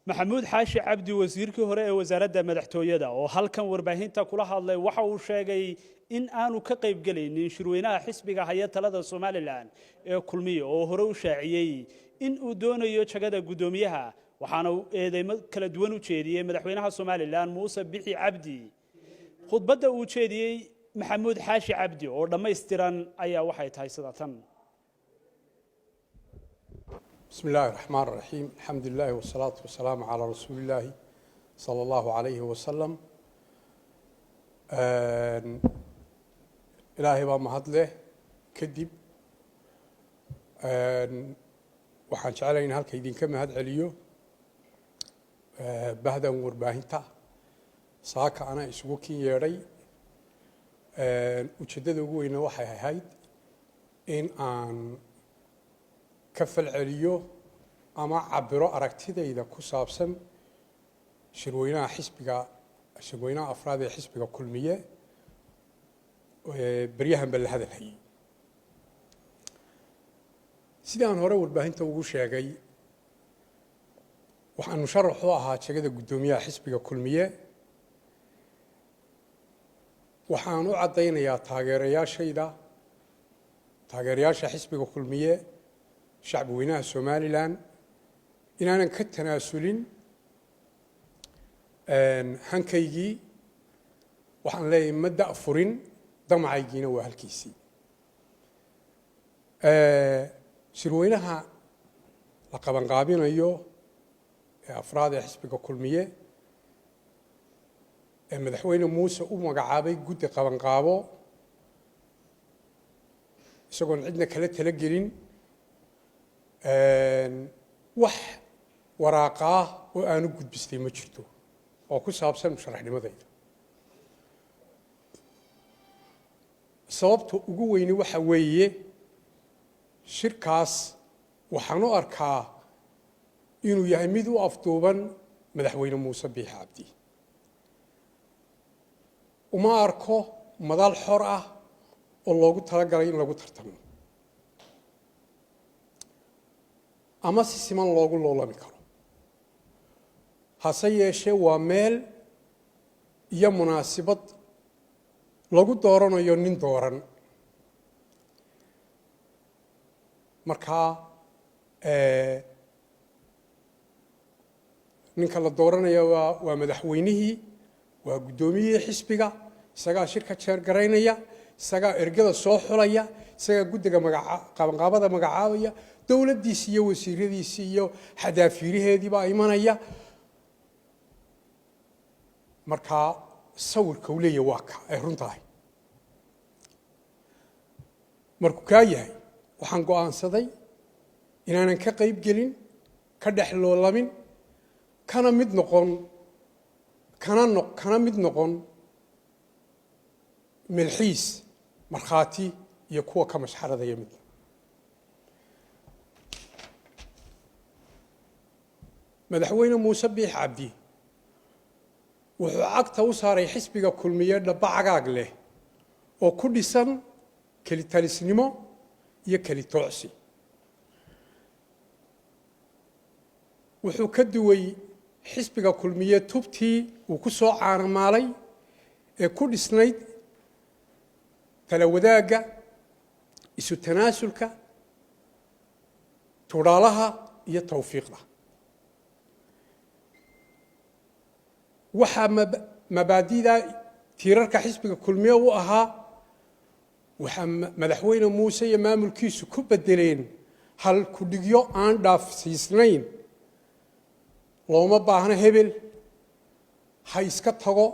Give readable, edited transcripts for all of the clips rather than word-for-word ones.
Maxamuud Xaashi Cabdi, wasiirkii hore ee wasaaradda madaxtooyada, oo halkan warbaahinta kula hadlay, waxa uu sheegay in aanu ka qaybgelaynin shirweynaha xisbiga haya talada Somalilan ee Kulmiye, oo hore u shaaciyey in uu doonayo jagada guddoomiyaha. Waxaana uu eedeymo kala duwan u jeediyey madaxweynaha Somalilan Muuse Bixi Cabdi. Khudbadda uu jeediyey Maxamuud Xaashi Cabdi oo dhammaystiran ayaa waxay tahay sida tan. بسم الله الرحمن الرحيم، الحمد لله والصلاة والسلام على رسول الله صلى الله عليه وسلم. Ilaahay baa mahad leh. Kadib waxaan jeclay in halka idinka mahad celiyo bahdan warbaahinta saaka ana isugu kin yeedhay. Ujeeddada ugu weyna waxay ahayd in aan ka falceliyo ama cabiro aragtidayda ku saabsan shirweynaha xisbiga, shirweynaha afraad ee xisbiga Kulmiye beryahanba la hadalhayay. Sidaan hore warbaahinta ugu sheegay, waxaan musharax u ahaa jegada guddoomiyaha xisbiga Kulmiye. Waxaan u caddaynayaa taageerayaashayda, taageerayaasha xisbiga Kulmiye, shacbi weynaha Somalilan, inaanan ka tanaasulin hankaygii. Waxaan leeyahay, ma da' furin, damacaygiina waa halkiisii. Shirweynaha la qabanqaabinayo ee afraad ee xisbiga Kulmiye ee madaxweyne Muuse u magacaabay guddi qabanqaabo, isagoon cidna kala talagelin, wax waraaqaah oo aanu gudbistay ma jirto oo ku saabsan musharaxnimadayda. Sababta ugu weyni waxa weeye, shirkaas waxaan u arkaa inuu yahay mid u afduuban madaxweyne Muuse Biixi Cabdi. Uma arko madal xor ah oo loogu talagalay in lagu tartamo ama si siman loogu loolami karo. Hase yeeshee, waa meel iyo munaasibad lagu dooranayo nin dooran. Markaa ninka la dooranaya waa madaxweynihii, waa guddoomiyihii xisbiga. Isagaa shirka jeergaraynaya, isagaa ergada soo xulaya, isagaa guddiga magaca qabanqaabada magacaabaya, dowladdiisii iyo wasiiradiisii iyo xadaafiiraheedii baa imanaya. Markaa sawirka uu leeyahy waa ka ay run tahay. Markuu kaa yahay, waxaan go'aansaday inaanan ka qayb gelin, ka dhex loolamin, kana mid noqon kana mid noqon milxiis, markhaati iyo kuwa ka mashxaradaya midna. Madaxweyne Muuse Biix Cabdi wuxuu cagta u saaray xisbiga Kulmiye dhaba cagaag leh oo ku dhisan kelitalisnimo iyo kelitoocsi. Wuxuu ka duway xisbiga Kulmiye tubtii uu ku soo caanamaalay ee ku dhisnayd tala wadaagga, isu tanaasulka, tudhaalaha iyo tawfiiqda. Waxaa mabaadi'da tiirarka xisbiga Kulmiye u ahaa, waxaa madaxweyne Muuse iyo maamulkiisu ku bedeleen hal kudhigyo aan dhaafsiisnayn: looma baahno hebel, ha iska tago,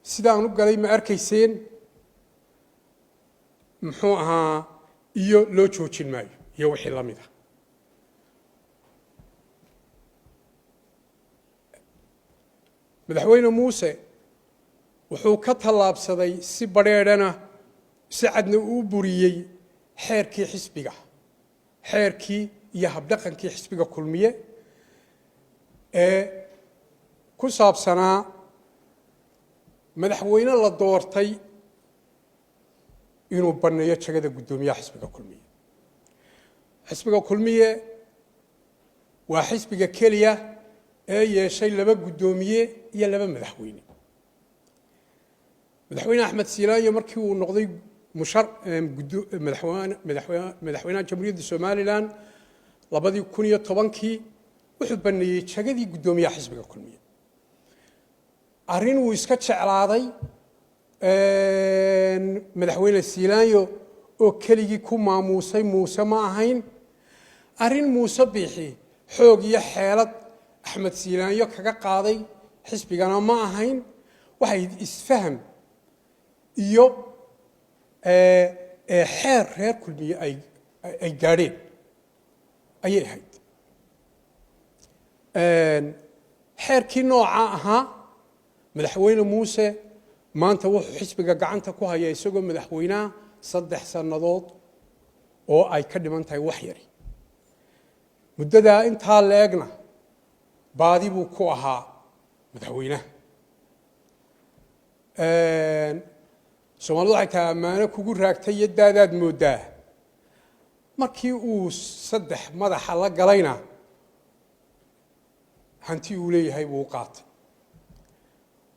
sidaan u galay ma arkayseen, muxuu ahaa, iyo loo joojin maayo, iyo wixii la mid ah. Madaxweyne Muuse wuxuu ka tallaabsaday si badrheedhana, si cadna uu buriyey xeerkii xisbiga, xeerkii iyo habdhaqankii xisbiga Kulmiye ee ku saabsanaa madaxweyne la doortay inuu banneeyo jagada guddoomiyaha xisbiga Kulmiye. Xisbiga Kulmiye Waa xisbiga keliya ee yeeshay laba guddoomiye iyo laba madaxweyne. Madaxweyne Axmed Siilaanyo markii uu noqday madaxweynaha Jamhuuriyadda Somalilan 2010-kii, wuxuu baneeyey jagadii guddoomiyaha xisbiga Kulmiye. Arrin uu iska jeclaaday madaxweyne Siilaanyo oo keligii ku maamuusay Muuse ma ahayn. Arrin Muuse Biixi xoog iyo xeelad Axmed Siilaanyo kaga qaaday xisbigana ma ahayn. Waxay isfaham iyo xeer reer Kulmiye ay gaadheen ayay ahayd. Xeerkii nooca ahaa, madaxweyne Muuse maanta wuxuu xisbiga gacanta ku hayaa, isagoo madaxweynaha, 3 sannadood oo ay ka dhiman tahay wax yari. Muddadaa intaa la-egna baadi buu ku ahaa madaxweynaha. Soomaalidu waxay tahay ammaano kugu raagtay iyo daadaad mooddaa. Markii uu saddex madaxa la galayna, hanti uu leeyahay buu u qaatay.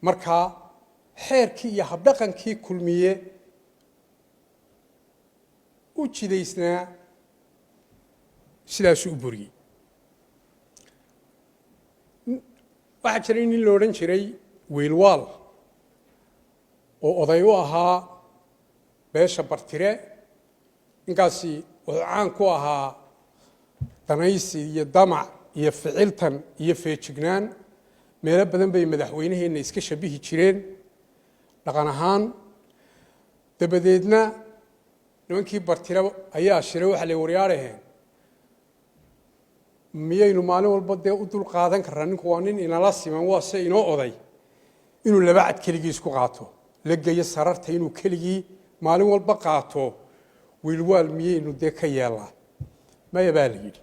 Marka xeerkii iyo habdhaqankii Kulmiye u jidaysnaa sidaasuu u buriyey. Waxaa jiray nin la odhan jiray Wiilwaal oo oday u ahaa beesha Bartire. Ninkaasi wuxuu caan ku ahaa danaysi iyo damac iyo ficiltan iyo feejignaan. Meelo badan bay madaxweynaheenna iska shabihi jireen dhaqan ahaan. Dabadeedna nimankii Bartire ayaa shiray. Waxa lay waryaaraheen, miyaynu maalin walba dee u dul qaadan karraa? Ninku waa nin inala siman, waa se inoo oday. Inuu laba cad keligii isku qaato, la geeyo sararta, inuu keligii maalin walba qaato Wiilwaal, miyaynu dee ka yeelnaa? Maya, baa la yidhi.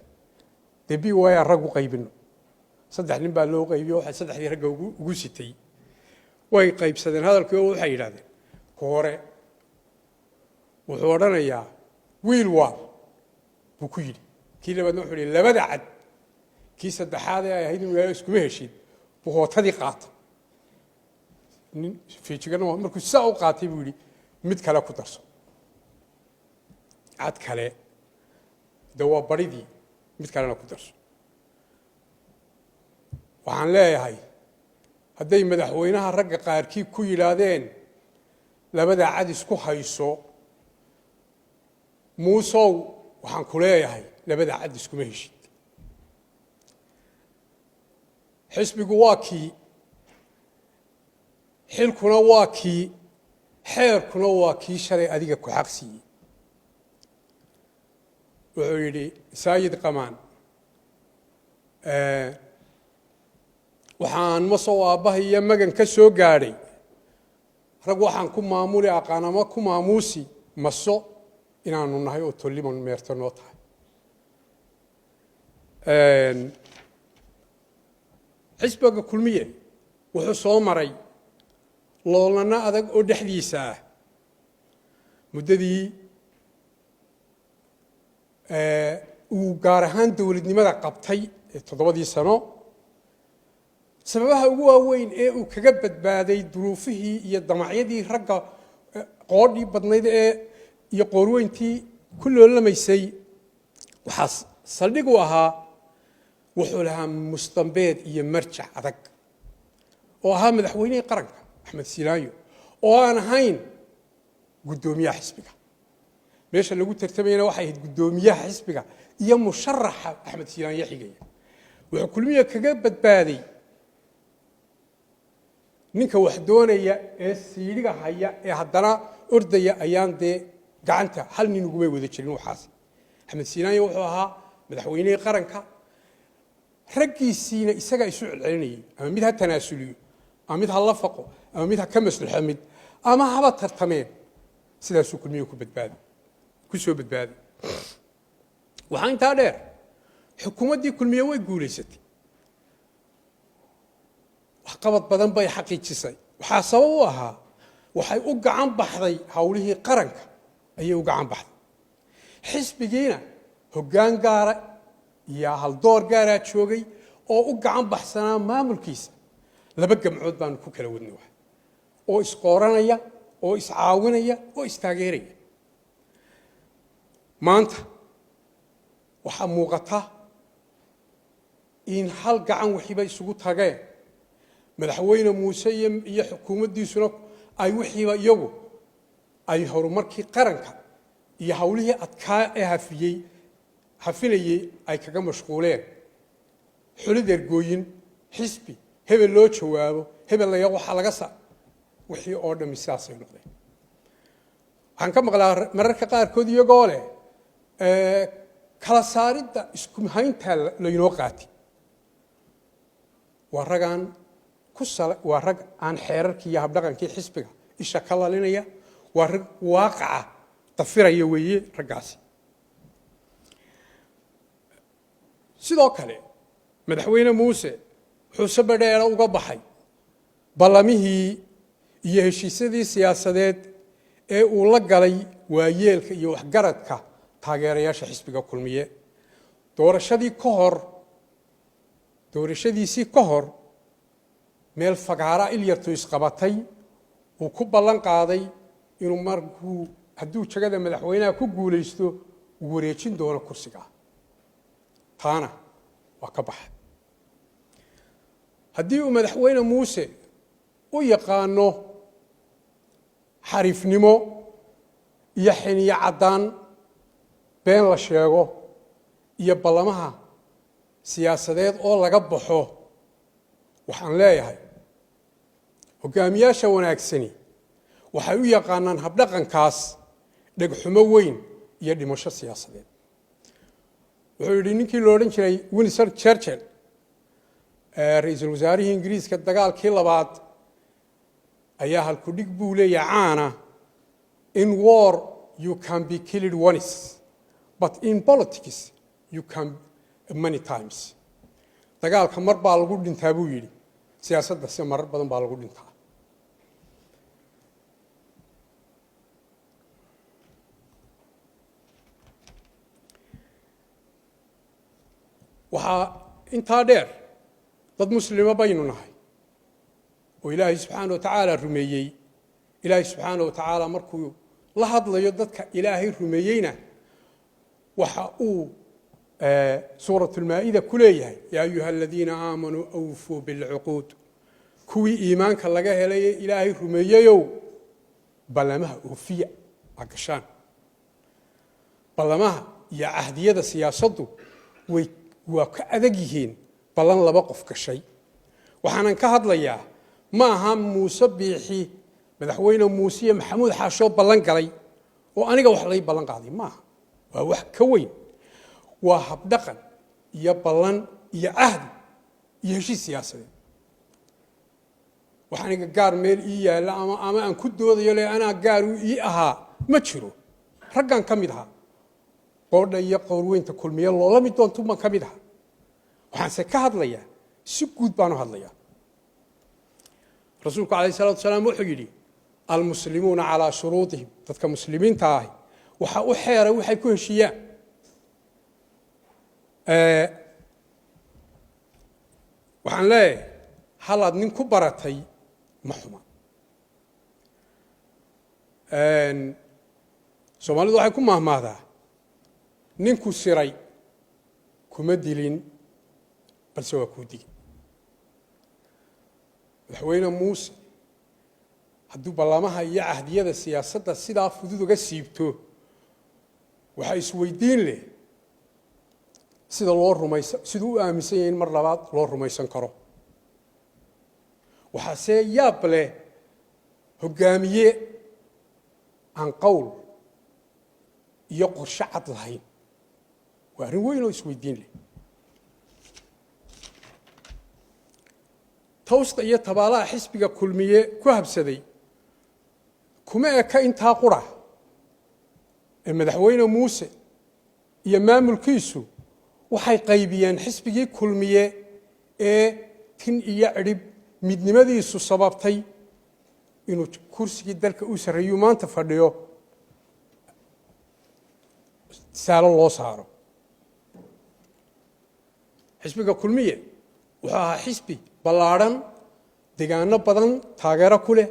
Dee bi waaya rag u qaybino. Saddex nin baa loo qaybiyo. Waxay saddexdii ragga ugu sitay way qaybsadeen hadalkii, oo waxay yidhahdeen, ku hore wuxuu odhanayaa, "Wiil waal," buu ku yidhi. Kii labaadna wuxuu yidhi, "Labada cad." Kii saddexaad ee ay ahayd inuu yidhahdo, "Iskuma heshid," buu hootadii qaata. Nin feejigana markuu saa u qaatay buu yidhi, "Mid kale ku darso, cad kale." De waa baridii, mid kalena ku darso. Waxaan leeyahay, hadday madaxweynaha ragga qaarkii ku yidhaahdeen, "Labada cad isku hayso," Muusow, waxaan ku leeyahay, labada cad iskuma heshid. Xisbigu waa kii, xilkuna waa kii, xeerkuna waa kii shalay adiga ku xaq siiyey. Wuxuu yidhi Saayid Qamaan, "Waxaan masow aabbaha iyo magan ka soo gaadhay rag waxaan ku maamuli aqaan ama ku maamuusi maso inaanu nahay oo tolliman meerto noo tahay." Xisbiga Kulmiye wuxuu soo maray loolano adag oo dhexdiisa ah muddadii uu gaar ahaan dowladnimada qabtay ee 7-dii sano. Sababaha ugu waaweyn ee uu kaga badbaaday duruufihii iyo damacyadii ragga qoodhii badnayd ee iyo qoorweyntii ku loolamaysay, waxaa saldhig u ahaa wuxuu lahaa mustambeed iyo marjac adag oo ahaa madaxweynihii qaranka Axmed Siilaanyo, oo aan ahayn guddoomiyaha xisbiga. Meesha lagu tartamayana waxay ahayd guddoomiyaha xisbiga iyo musharaxa Axmed Siilaanyo xigaya. Wuxuu Kulmiye kaga badbaaday ninka wax doonaya ee siidhiga haya ee haddana ordaya ayaan dee gacanta hal nin ugumay wada jirin. Waxaas Axmed Siilaanyo wuxuu ahaa madaxweynihii qaranka, raggiisiina isagaa isu celcelinayay, ama mid ha tanaasuliyo, ama mid ha la faqo, ama mid ha ka maslaxo mid, ama haba tartameen. Sidaasuu Kulmiye ku badbaaday, ku soo badbaaday. Waxaa intaa dheer, xukuumaddii Kulmiye way guulaysatay, waxqabad badan bay xaqiijisay. Waxaa sabab u ahaa waxay u gacan baxday howlihii qaranka ayay u gacan baxday, xisbigiina hoggaan gaara Iyo haldoor gaaraa joogay oo u gacan baxsanaa maamulkiisa. Laba gamcood baanu ku kala wadnay wax oo isqooranaya oo iscaawinaya oo istaageeraya. Maanta waxaa muuqata in hal gacan wixiiba isugu tageen. Madaxweyne Muuse iyo xukuumaddiisuna ay wixiiba iyagu ay horumarkii qaranka iyo howlihii adkaa ee hafiyey hafinayey ay kaga mashquuleen xulid ergooyin, xisbi hebel loo jawaabo, hebel laya waxaa laga sa wixii oo dhammi sidaasay noqdeen. Waxaan ka maqlaa mararka qaarkood iyagoo leh kala saaridda isku hayntaa laynoo qaatay. Waa ragaan ku sal, waa rag aan xeerarkii iyo habdhaqankii xisbiga isha ka lalinaya, waa rag waaqaca dafiraya weeye raggaasi. Sidoo kale Madaxweyne Muuse wuxuu sabadheera uga baxay ballamihii iyo heshiisyadii siyaasadeed ee uu la galay waayeelka iyo waxgaradka taageerayaasha xisbiga Kulmiye doorashadii ka hor, doorashadiisii ka hor. Meel fagaara ilyartu isqabatay uu ku ballan qaaday inuu markuu hadduu jagada madaxweynaha ku guulaysto uu wareejin doono kursiga, taana waa ka baxa. Haddii uu Madaxweyne Muuse u yaqaano xariifnimo iyo xiniyo caddaan been la sheego iyo ballamaha siyaasadeed oo laga baxo, waxaan leeyahay hogaamiyaasha wanaagsani waxay u yaqaanaan habdhaqankaas dhegxumo weyn iyo dhimasho siyaasadeed. Wuxuu yidhi ninkii lo odhan jiray Winston Churchill, ra-iisul wasaarihii Ingiriiska dagaalkii labaad, ayaa halkudhig buu leeyahay caana: "In war you can be killed once, but in politics you can many times." Dagaalka mar baa lagu dhintaa buu yidhi, siyaasadda se marar badan baa lagu dhintaa. Waxaa intaa dheer, dad muslima baynu nahay oo Ilaahay subxaana wa tacaala rumeeyey. Ilaahay subxaana wa tacaala markuu la hadlayo dadka Ilaahay rumeeyeyna waxa uu suurat lmaa'ida ku leeyahay: "Yaa ayuha aladiina aamanuu awfuu bilcuquud." Kuwii iimaanka laga helay ee Ilaahay rumeeyeyow, ballamaha oofiya aa gashaan. Ballamaha iyo cahdiyada siyaasaddu way waa ka adag yihiin ballan laba qof gashay. Waxaanan ka hadlayaa ma aha Muuse Biixi, Madaxweyne Muuse iyo Maxamuud Xaashoo ballan galay oo aniga wax lay ballan qaaday maaha. Waa wax ka weyn, waa habdhaqan iyo ballan iyo cahdi iyo heshiis siyaasadeed. Wax aniga gaar meel ii yaalla ama aan ku doodayo le anaa gaar ii ahaa ma jiro. Raggan ka mid ahaa qoodha iyo qowrweynta Kulmiye loola mid doontu baan ka mid ahaa. Waxaanse ka hadlayaa si guud baan u hadlayaa. Rasuulku calayh salatu wasalaam wuxuu yidhi: "Almuslimuuna calaa shuruudihim." Dadka muslimiinta ahi waxa u xeeray waxay ku heshiiyaan. Waxaan leeyahay halaad nin ku baratay ma xuma. Soomaalidu waxay ku mahmaahdaa: "Ninku siray kuma dilin, balse waa kuu digay." Madaxweyne Muuse hadduu ballamaha iyo cahdiyada siyaasadda sidaa fudud uga siibto, waxaa isweydiin leh sida loo rumaysan, siduu u aaminsan yahay in mar labaad loo rumaysan karo. Waxaase yaab leh hoggaamiye aan qowl iyo qorshe cad lahayn. Waa arrin weyn oo isweydiin leh. Tawsta iyo tabaalaha xisbiga Kulmiye ku habsaday kuma eka intaa qura ee Madaxweyne Muuse iyo maamulkiisu waxay qaybiyeen xisbigii Kulmiye ee tin iyo cidhib midnimadiisu sababtay inuu kursigii dalka u sarreeyuu maanta fadhiyo saalo loo saaro. Xisbiga Kulmiye wuxuu ahaa xisbi ballaadhan, degaano badan taageero ku leh,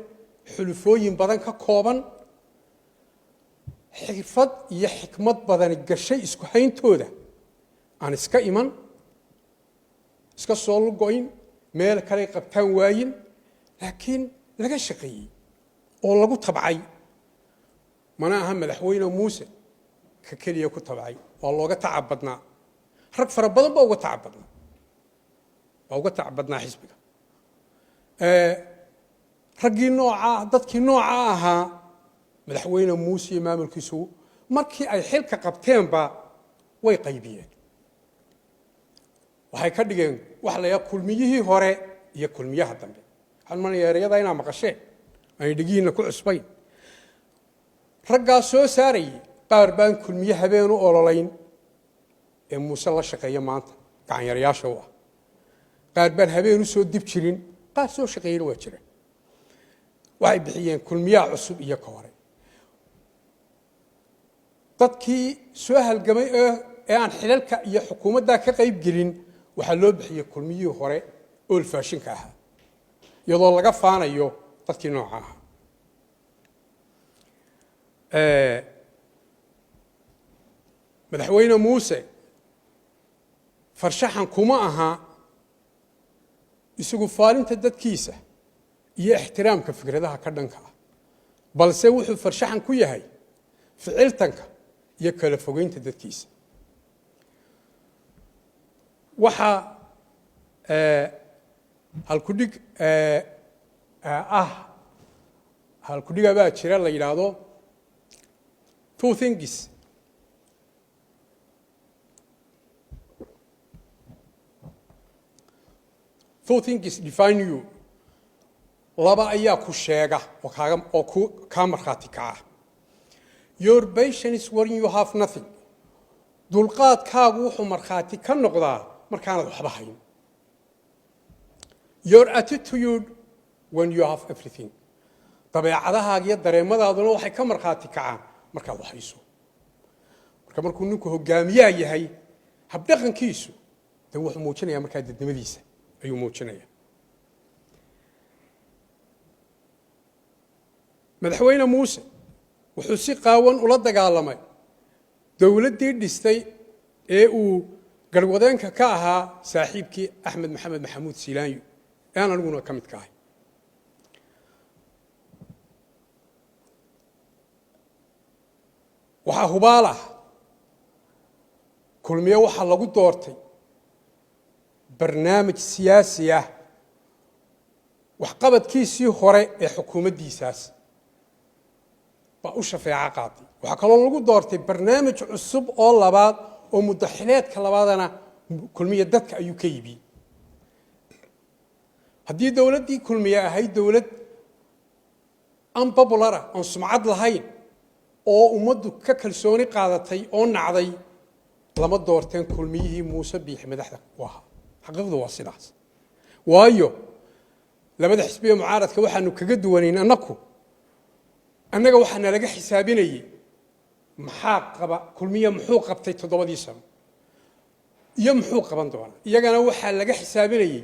xulufooyin badan ka kooban, xirfad iyo xikmad badani gashay isku hayntooda, aan iska iman, iska soo lugoyn, meel kaley qabtaan waayin, laakiin laga shaqeeyey oo lagu tabcay. Mana aha Madaxweyne Muuse ka keliya ku tabcay, waa looga tacab badnaa, rag fara badan baa uga tacab badnaa, baa uga tacab badnaa xisbiga. Raggii noocaa, dadkii noocaa ahaa, Madaxweyne Muuse iyo maamulkiisu markii ay xilka qabteenba way qaybiyeen. Waxay ka dhigeen waxa la yidhaha Kulmiyihii hore iyo Kulmiyaha dambe. Waxaan manaya ereyada inaa maqasheen, ay dhegihiina ku cusbayn. Raggaa soo saarayay qaar baan Kulmiye habeen u ololayn ee Muuse la shaqeeya maanta gacanyarayaasha u ah, qaar baan habeen u soo dib jirin, qaar soo shaqeeyana waa jiraan. Waxay bixiyeen Kulmiyaha cusub iyo ka hore. Dadkii soo halgamay ee aan xilalka iyo xukuumaddaa ka qayb gelin waxaa loo bixiyey Kulmiyihii hore, old fashionka ahaa, iyadoo laga faanayo dadkii nooca ahaa. Madaxweyne Muuse farshaxan kuma aha isagu faalinta dadkiisa iyo ixtiraamka fikradaha ka dhanka ah, balse wuxuu farshaxan ku yahay ficiltanka iyo kala fogeynta dadkiisa. Waxaa halkudhig ah, halkudhiga baa jira la yidhaahdo "Two things two things define you", laba ayaa ku sheega oo kaaga oo ku kaa markhaati kaca: your patience when you have nothing, dulqaadkaagu wuxuu markhaati ka noqdaa markaanad waxba hayn; your attitude when you have everything, dabeecadahaaga iyo dareemadaaduna waxay ka markhaati kacaan markaad wax hayso. Marka markuu ninku hogaamiyaa yahay, habdhaqankiisu de wuxuu muujinayaa markaa dadnimadiisa ayuu muujinaya. Madaxweyne Muuse wuxuu si qaawan ula dagaalamay dowladdii dhistay ee uu garwadeenka ka ahaa saaxiibkii Axmed Maxamed Maxamuud Siilaanyo, ee aan aniguna ka mid ka ahay. Waxaa hubaal ah Kulmiye waxaa lagu doortay barnaamij siyaasi ah, waxqabadkiisii hore ee xukuumaddiisaas baa u shafeeco qaaday. Waxaa kaloo lagu doortay barnaamij cusub oo labaad oo muddaxileedka labaadana Kulmiye dadka ayuu ka iibiyey. Haddii dowladdii Kulmiye ahayd dowlad unpopular ah, oon sumcad lahayn, oo ummaddu ka kalsooni qaadatay oo nacday, lama doorteen Kulmiyihii Muuse Biixi madaxda u ahaa. Xaqiiqdu waa sidaas. Waayo, labada xisbiye mucaaradka waxaanu kaga duwanayn annaku, annaga waxaa nalaga xisaabinayey maxaa qaba Kulmiye, muxuu qabtay 7dii sano iyo muxuu qaban doonaa. Iyagana waxaa laga xisaabinayey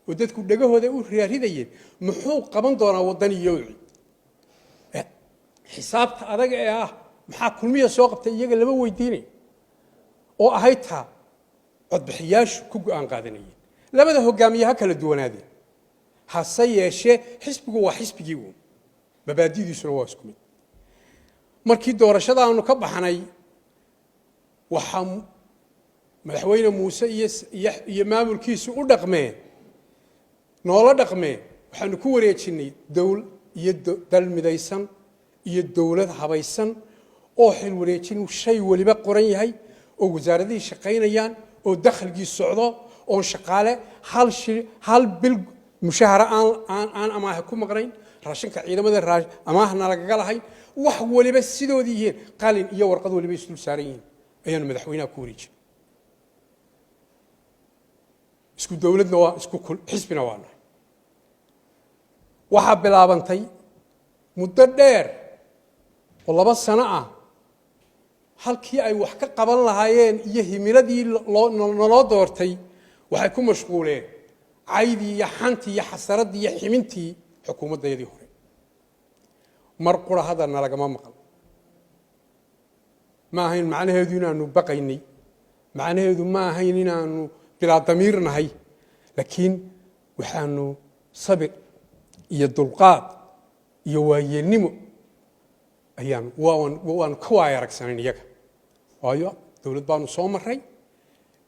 oo dadku dhegahooda u raaridayeen muxuu qaban doonaa Waddani iyo UCID. Xisaabta adag ee ah maxaa Kulmiya soo qabtay iyaga lama weydiinay, oo ahayd taa codbixiyaashu ku go'aan qaadanayeen. Labada hogaamiye ha kala duwanaadeen, hase yeeshee xisbigu waa xisbigii uun, mabaadidiisuna waa isku mid. Markii doorashada aanu ka baxnay, waxaa Madaxweyne Muuse iyo maamulkiisu u dhaqmeen, noola dhaqmeen, waxaanu ku wareejinnay dowl iyo dal midaysan iyo dowlad habaysan oo xil wareejin shay weliba qoran yahay, oo wasaaradihii shaqaynayaan, oo dakhligii socdo, oon shaqaale hal shi hal bil mushahara aan amaaha ku maqnayn, raashinka ciidamada amaahna lagaga lahayn, wax waliba sidoodii yihiin, qalin iyo warqad waliba isdul saaran yihiin ayaanu madaxweynaha ku wareejin. Isku dowladna waa isku xisbina waa nahay. Waxaa bilaabantay muddo dheer oo 2 sano ah halkii ay wax ka qaban lahaayeen iyo himiladii naloo doortay. Waxay ku mashquuleen caydii iyo xantii iyo xasaraddii iyo ximintii xukuumaddayadii hore. Mar qura hadalna lagama maqal. Ma ahayn macnaheedu inaanu baqaynay, macnaheedu ma ahayn inaanu bilaa damiir nahay, laakiin waxaanu sabir iyo dulqaad iyo waayeelnimo ayaanu waanu ka waaya aragsanayn iyaga, waayo dowlad baanu soo maray,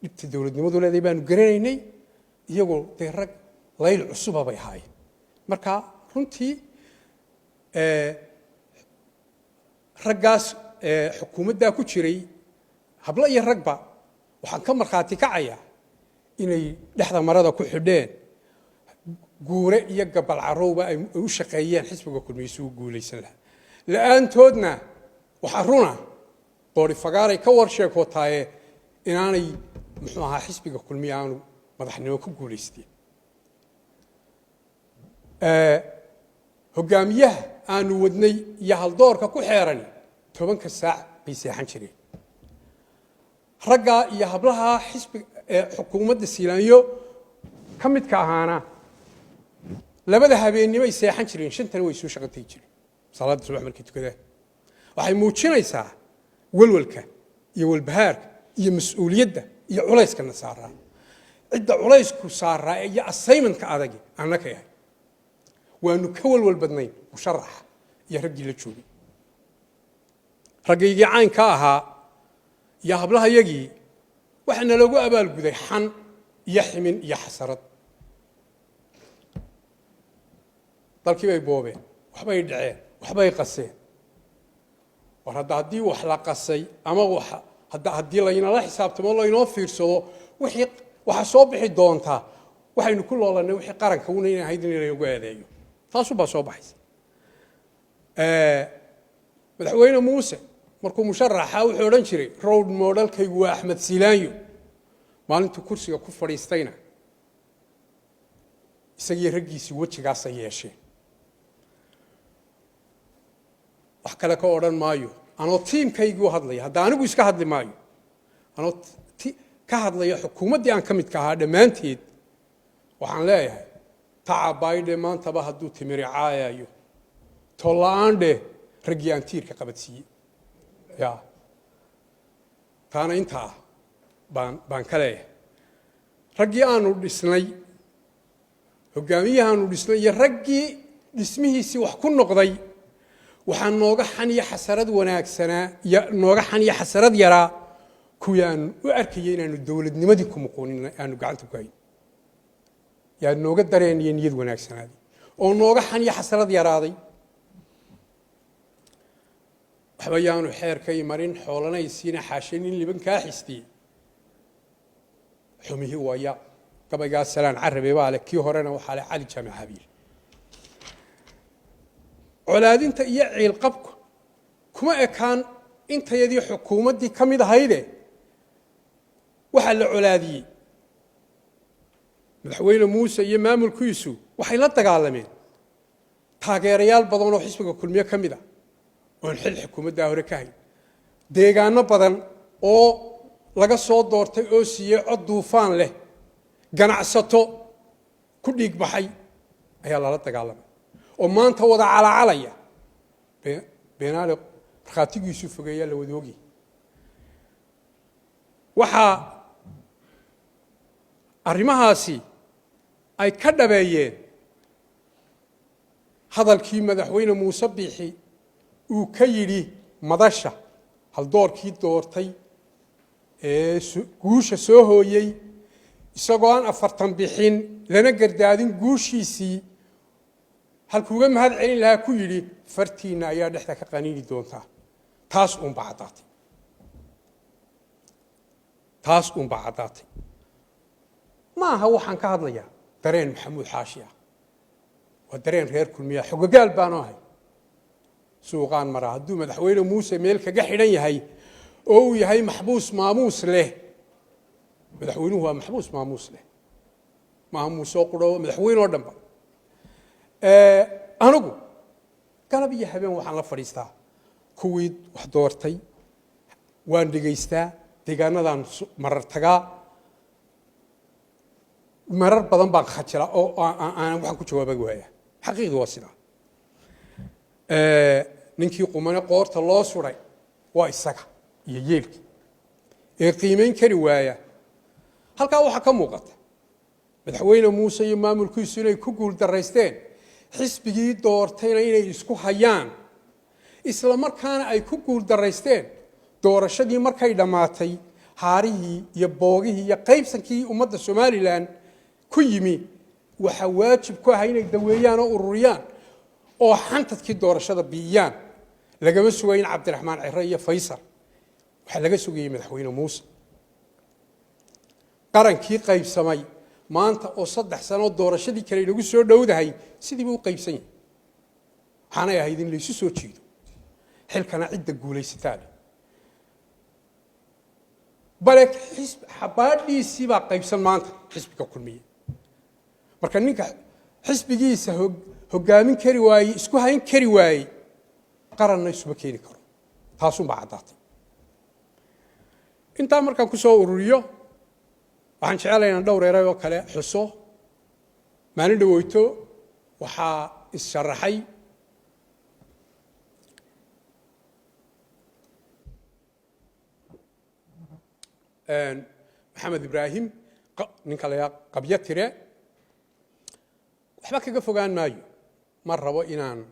dhibta dowladnimadu leedahay baanu garanaynay. Iyagoo dee rag layl cusuba bay ahaayeen. Marka runtii raggaas xukuumaddaa ku jiray, hablo iyo ragba, waxaan ka markhaati kacayaa inay dhexda marada ku xidheen, guure iyo gabal carowba ay u shaqeeyeen xisbiga Kulmiye isugu guulaysan lahaa. La-aantoodna waxaa runa qoori fagaaray ka war sheekootaaye inaanay, muxuu ahaa, xisbiga Kulmiye aanu madaxnimo ku guulaysteen. Hogaamiyaha aanu wadnay iyo haldoorka ku xeerani 10-ka saac bay seexan jireen. Raggaa iyo hablaha xisbiga xukuumadda Siilaanyo ka midka ahaana 2-da habeennimay seexan jireen, 5-tana way soo shaqo tegi jireen salaadda subax markay tukadaan. Waxay muujinaysaa walwalka iyo walbahaarka iyo mas-uuliyadda iyo culayskana saaraa, cidda culaysku saaraa iyo assignmentka adagi annakay ahay. Waanu ka walwal badnayn musharaxa iyo raggii la joogay. Raggaygii caynka ahaa iyo hablahayagii waxaa naloogu abaalguday xan iyo ximin iyo xasarad. Dalkii bay boobeen, waxbay dhaceen, waxbay qaseen. War hadda haddii wax la qasay ama wax hadda haddii laynala xisaabtamo, laynoo fiirsado, wixii waxaa soo bixi doontaa waxaynu ku loolanay, wixii qaranka una inay ahayd in laynagu eedeeyo, taasubaa soo baxaysa. Madaxweyne Muuse markuu musharaxa wuxuu odhan jiray, "Role modelkaygu waa Axmed Silaanyo." Maalintuu kursiga ku fadhiistayna isagii raggiisii wejigaasay yeesheen. Wax kale ka odhan maayo, anoo tiimkaygii u hadlaya, hadda anigu iska hadli maayo, anoo ka hadlaya xukuumaddii aan ka midka ahaa dhammaanteed, waxaan leeyahay tacabaydhe maantaba hadduu timiri caayayo, tolla-aan dheh raggii aan tiirka qabadsiiyey. Ya taana intaa baan ka leeyahay. Raggii aanu dhisnay, hogaamiyahaanu dhisnay iyo raggii dhismihiisii wax ku noqday, waxaa nooga xan iyo xasarad wanaagsanaa iyo nooga xan iyo xasarad yaraa kuwii aanu u arkayay inaanu dowladnimadii ku muquunin, aanu gacanta ku hayn, yaa nooga dareen iyo niyad wanaagsanaaday oo nooga xan iyo xasarad yaraaday. Waxba yaanu xeerkay marin, xoolanaysiina xaashanin liban kaa xistiyey xumihii waya. Gabaygaa Salaan Carabe baa leh, kii horena waxaa leh Cali Jaamic Habiil. Colaadinta iyo ciilqabku kuma ekaan intayadii xukuumaddii ka mid ahayde. Waxaa la colaadiyey madaxweyne Muuse iyo maamulkiisu, waxay la dagaalameen taageerayaal badan oo xisbiga Kulmiye ka mid ah oon xil xukuumaddaa hore ka hayn, deegaano badan oo laga soo doortay oo siiyey cod duufaan leh, ganacsato ku dhiig baxay ayaa lala dagaalamay oo maanta wada calacalaya. Beenaale markhaatigiisu fogeeyaa la wada ogyahy. Waxaa arrimahaasi ay ka dhabeeyeen hadalkii madaxweyne Muuse Biixi uu ka yidhi madasha haldoorkii doortay ee guusha soo hooyey, isagoo aan 40 bixin lana gardaadin guushiisii, halkuuga mahad celin lahaa ku yidhi, "Fartiinna ayaa dhexda ka qaniini doontaa." Taas uunbaa caddaatay, taas uunbaa caddaatay. Ma aha waxaan ka hadlayaa dareen Maxamuud Xaashi ah, waa dareen reer Kulmiya. Xogagaal baanu ahay, suuqaan maraa. Hadduu madaxweyne Muuse meel kaga xidhan yahay oo uu yahay maxbuus maamuus leh, madaxweynuhu waa maxbuus maamuus leh, maaha muuse oo quro, madaxweyne oo dhanba. Anigu galab iyo habeen waxaan la fadhiistaa kuwii wax doortay, waan dhegaystaa, deegaanadaan marar tagaa. Marar badan baan khajila oo aanan waxaan ku jawaaban waaya. Xaqiiqdu waa sidaa. Ninkii qumane qoorta loo suray waa isaga iyo yeelkii ee qiimayn kari waaya. Halkaa waxaa ka muuqata Madaxweyne Muuse iyo maamulkiisu inay ku guul daraysteen xisbigii doortayna inay isku hayaan, isla markaana ay ku guul daraysteen doorashadii markay dhammaatay haarihii iyo boogihii iyo qaybsankii ummadda Somalilan ku yimi. Waxaa waajib ku ah inay daweeyaan oo ururiyaan oo xantadkii doorashada bi'iyaan. Lagama sugay in Cabdiraxmaan Cire iyo Faysal, waxaa laga sugayey Madaxweyne Muuse. Qarankii qaybsamay maanta oo 3 sano doorashadii kale inagu soo dhowdahay sidiiba u qaybsan yahay. Waxaanay ahayd in laysu soo jiido, xilkana cidda guulaysataa leh. Bale xabaadhiisii baa qaybsan maanta xisbiga Kulmiye. Marka ninka xisbigiisa hogaamin kari waayey, isku hayn kari waayey, qaranna isuma keeni karo. Taasunbaa caddaatay. Intaa markaan ku soo ururiyo, waxaan jecelahay inaan dhowr eray oo kale xuso. Maalin dhaweyto waxaa is-sharaxay Maxamed Ibraahim, ninka la Qabyo Tire. Waxba kaga fogaan maayo, ma rabo inaan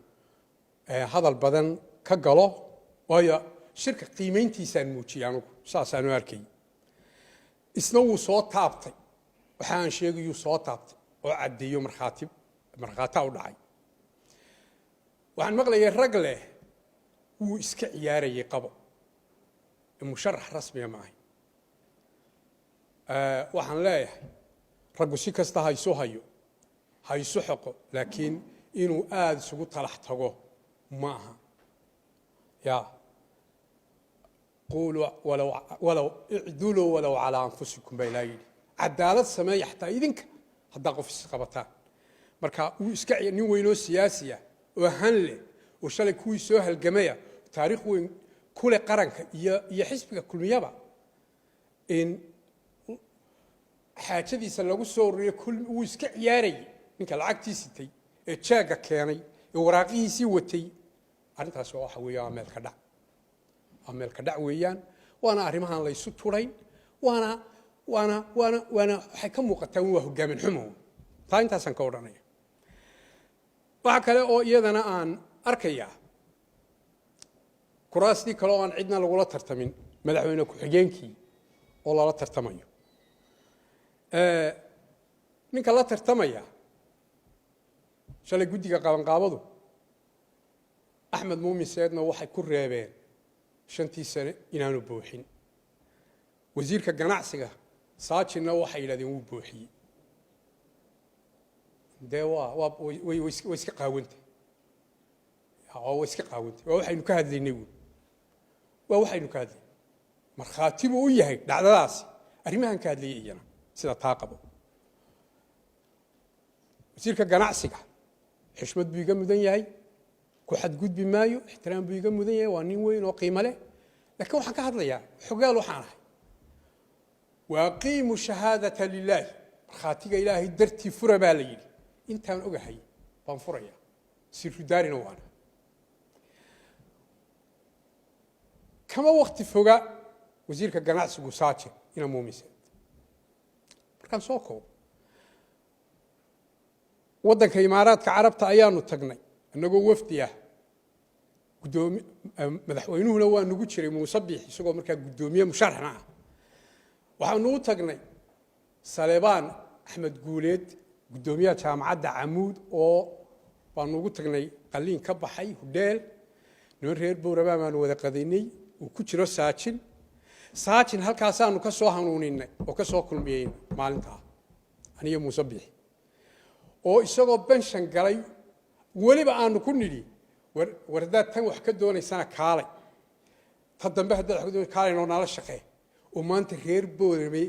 hadal badan ka galo, waayo shirka qiimayntiisaan muujiyey anugu, saasaanu arkay. Isna wuu soo taabtay waxa aan sheegayuu soo taabtay oo caddeeyo, markhaati markhaataa u dhacay. Waxaan maqlayay rag leh wuu iska ciyaarayay, qabo musharax rasmiga ma ahay. Waxaan leeyahay raggu si kasta ha isu hayo, ha isu xoqo, laakiin inuu aada isugu talax tago ma aha. Ya quuluu walow icduluu walow calaa anfusikum baa ilaa yidhi, cadaalad sameeya xataa idinka haddaa qof isqabataan. Marka wuu iska nin weynoo siyaasiya oo han leh oo shalay kuwii soo halgamaya, taariikh weyn kule qaranka iyo xisbiga Kulmiyaba, in xaajadiisa lagu soo ururiyo wuu iska ciyaarayay, ninka lacagtii sitay ee jeegga keenay ee waraaqihiisii watay, arrintaasi waxa weeye waa meel ka dhac, waa meel ka dhac weeyaan. Waana arrimahaan laysu turayn, waana waxay ka muuqataa waa hogaamin xumo. Taa intaasaan ka odhanaya. Waxa kale oo iyadana aan arkayaa kuraastii kale oo aan cidna lagula tartamin, madaxweyne ku-xigeenkii oo lala tartamayo. Ninka la tartamaya shalay guddiga qabanqaabadu Axmed Muumin Seedna waxay ku reebeen 5-tii sane inaanu buuxin. Wasiirka ganacsiga Saajinna waxay yidhahdeen wuu buuxiyey. Dee waa way iska qaawantay, way iska qaawantay. Waa waxaynu ka hadlaynay buui, waa waxaynu ka hadlaynay. Markhaati buu u yahay dhacdadaasi arrimahan ka hadlayay iyana sida taa qabo. Wasiirka ganacsiga xishmad buu iga mudan yahay, ku xadgudbi maayo, ixtiraam buu iga mudan yahay, waa nin weyn oo qiimo leh. Laakiin waxaan ka hadlayaa xogaal waxaan ahay. Waaqiimu shahaadata lilaahi, markhaatiga Ilaahay dartii fura baa la yidhi. Intaan ogahay baan furaya, sirudaarina waana kama wakti foga wasiirka ganacsigu Saaje ina muuminsan. Markaan soo koobo, waddanka Imaaraadka Carabta ayaanu tagnay annagoo wafdi ah, gudoomi madaxweynuhuna waa nagu jiray Muuse Biix, isagoo markaa guddoomiye musharaxna ah. Waxaanu u tagnay Saleebaan Axmed Guuleed, guddoomiyaha jaamacadda Camuud, oo baanu ugu tagnay qalliin ka baxay hudheel. Niman reer Bowrabaa baanu wada qadaynay, uu ku jiro Saajin. Saajin halkaasaanu ka soo hanuuninay oo ka soo kulmiyeyn maalintaa aniyo Muuse Biixi, oo isagoo benshan galay weliba aanu ku nidhi war haddaad tan wax ka doonaysana kaalay, ta dambe haddaad wax ka doonaysa kaalay noo nala shaqee, oo maanta reer Boorame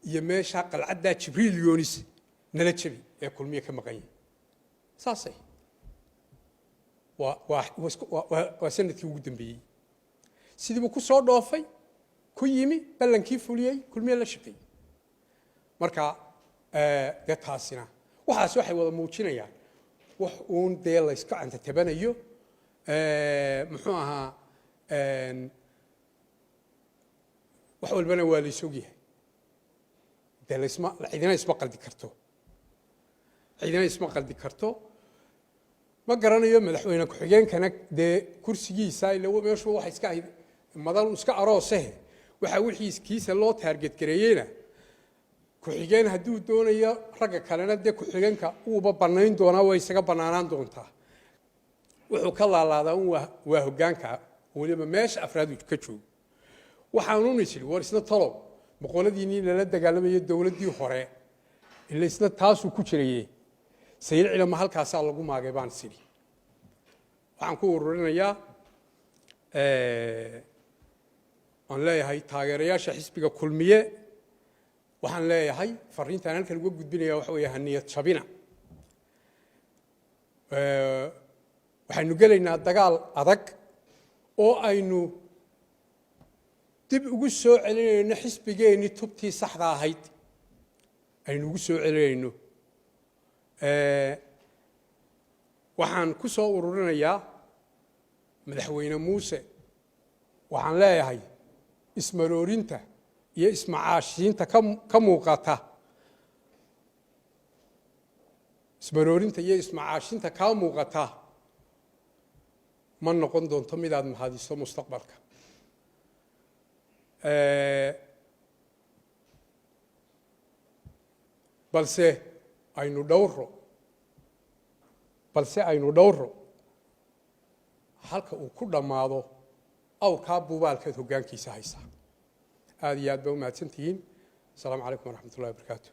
iyo meeshaa qalcaddaa Jibriil Yoonis nala jabi ee Kulmiye ka maqan yahay. Saasay waa sanadkii ugu dambeeyey sidiibuu ku soo dhoofay, ku yimi, ballankii fuliyey, Kulmiye la shaqeeyey. Marka Dee taasina waxaas waxay wada muujinayaan wax uun dee layska cantatabanayo. Muxuu ahaa, wax walbana waa lays ogyahay. Dee laysma, cidina isma qaldi karto, cidina isma qaldi karto. Ma garanayo madaxweyne ku-xigeenkana dee kursigiisa ila meeshu waxa iska ahayd madal iska aroosehe, waxa wixii kiisa loo target gareeyeyna ku-xigeen hadduu doonayo, ragga kalena dee ku-xigeenka uuba bannayn doonaa, way isaga bannaanaan doontaa. Wuxuu ka laalaadaa un waa hoggaanka, weliba meesha afraad uu ka joogo. Waxaanun is idhi, war isna talow boqoladiinii lala dagaalamayo dowladdii hore, ila isna taasuu ku jiraye, Sayilcina ma halkaasaa lagu maagay baan is idhi. Waxaan ku ururinayaa waan leeyahay taageerayaasha xisbiga Kulmiye, waxaan leeyahay fariintaan halkan uga gudbinaya waxa weeye: ha niyad jabina. Waxaynu gelaynaa dagaal adag oo aynu dib ugu soo celinayno xisbigeennii tubtii saxda ahayd aynu ugu soo celinayno. Waxaan ku soo ururinayaa Madaxweyne Muuse, waxaan leeyahay ismaroorinta iyo ismacaashiinta ka muuqata, ismaroorinta iyo ismacaashinta kaa muuqata ma noqon doonto midaad mahadiso mustaqbalka. Balse aynu dhowro, balse aynu dhowro halka uu ku dhammaado awrkaa buubaalkeed hoggaankiisa haysa. Aad iyo aad baa u mahadsan tihiin. Asalaamu calaykum waraxmat ullahi wabarakaatu.